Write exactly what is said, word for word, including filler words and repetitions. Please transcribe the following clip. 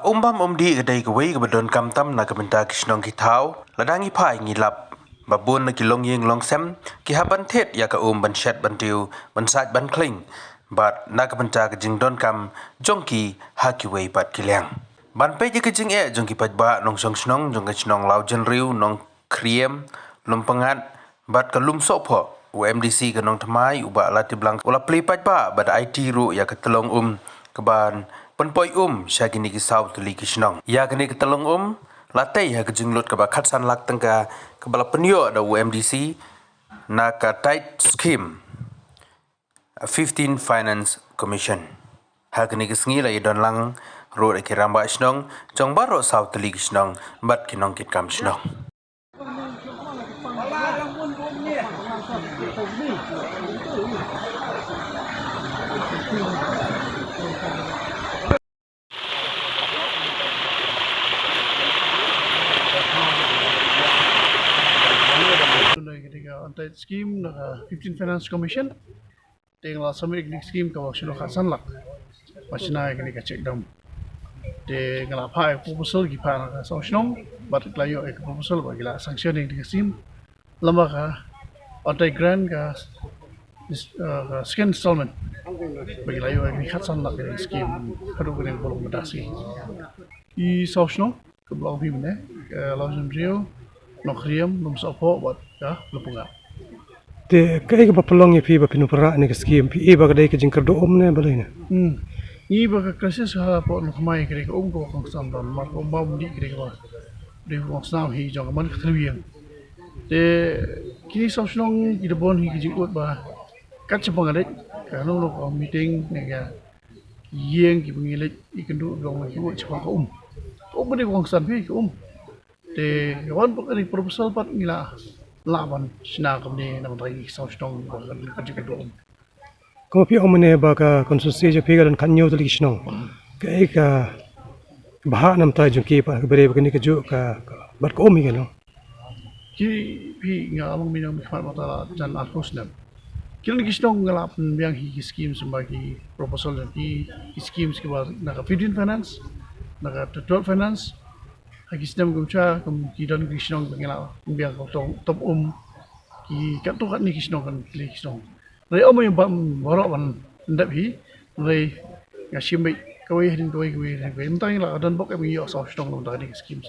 Umbam umdih ka dei kawei kaba donkam tam na ka bynta ki shnong ki thaw. Lada ngi phai ngi lap ba bun na ki longïing longsem ki hap ban thied ïa ka um ban shet ban tiew ban sait ban khling bad na ka bynta ka jingdonkam jong ki ha kiwei pat ki liang. Ban peit ïa ka jingeh jong ki paidbah nongshong shnong jong ka shnong Lawjynriew, Nongkhriem, Lumpyngngad bad ka Lumsohphoh, u M D C ka Nongthymmai u Bah Latiblang u la plie paidbah bad aiti ruh ïa ka tyllong um kaban pynpoi um sha kine ki saw tylli ki shnong. Ïa kane ka tyllong um la tei ha ka jinglut kaba khatsan lak tyngka kaba la pynïoh da u M D C na ka TIDE scheme, fifteen Finance Commission. Ha kane ka sngi la ïadon lang ruh da ki rangbah shnong jong baroh saw tylli ki shnong bad ki nongkitkam shnong. Kane ka on-site scheme na ka fifteen Finance Commission. Te nga la submit ïa kane ka scheme kaba shano khatsan lak. Ba shna ïa kane ka check dam. Te nga la phah ïa ka proposal, ki phah na ka saw shnong bad ki la ïoh ïa ka proposal ba ki la sanction ïa kane ka scheme. Lama ka on-site grant ka, uh, ka second installment ba ki la ïoh ïa kane khatsan lak ïa kane ka scheme haduh kane ka Burom Batasi. Ki saw shnong kaba long phi mynne, ka Lawjynriew, Nongkhriem, Lumsohphoh bad ka Lumpyngngad. Te kaei kaba pynlong ïa phi ba phin wanrah ïa kane ka scheme, phi i ba ka dei ka jingkyrduh um ne balei ne? Hmm. Ngi i ba ka crisis hapoh Nongthymmai ka dei ka um kaba kongsan, namar ka um bam dih ka dei kaba dei ka kongsan hi jong ka man ka tyrwi ïing. Te kine saw shnong ki da bun hi ka jingud ba kat shaba nga leit ka, no, no, ka meeting ne ka ïing kiba ngi leit ïakynduh, long ki ïoh shaphang ka um. Ka um ka dei ka kongsan phi, ka um. Te ka wan pat ka dei proposal pat ngi la lah ban shna kumne na ka bynta ki saw shnong ba kan ka jingkyrduh um. Kumba phi ong mynne ba ka constituency jong phi ka don khathynñiew tylli ki shnong. Kaei ka bhah na ka bynta jong ki pat, ka bynta ba kane kajuh ka, ka bad ka um hi ka long. Ki, phi, nga long mynne mynkhmat mynta la jan arphew snem. Ki don ki shnong nga la pynbiang hi ki schemes, symbai ki proposal jong ki, ki schemes kiba na ka fifteen Finance, na ka twelve Finance. Ha ki snem kumjuh kum ki don ki shnong ba ngi la pynbiang ka tong top um, ki katto katne ki shnong, kan tylli ki shnong. Hynrei ym ïa bam baroh ban pyndep hi. Hynrei nga shim beit kawei hadien kawei, kawei hadien kawei. Mynta ngi la don bok em, ngi ïoh saw shnong na ka bynta kane ka schemes.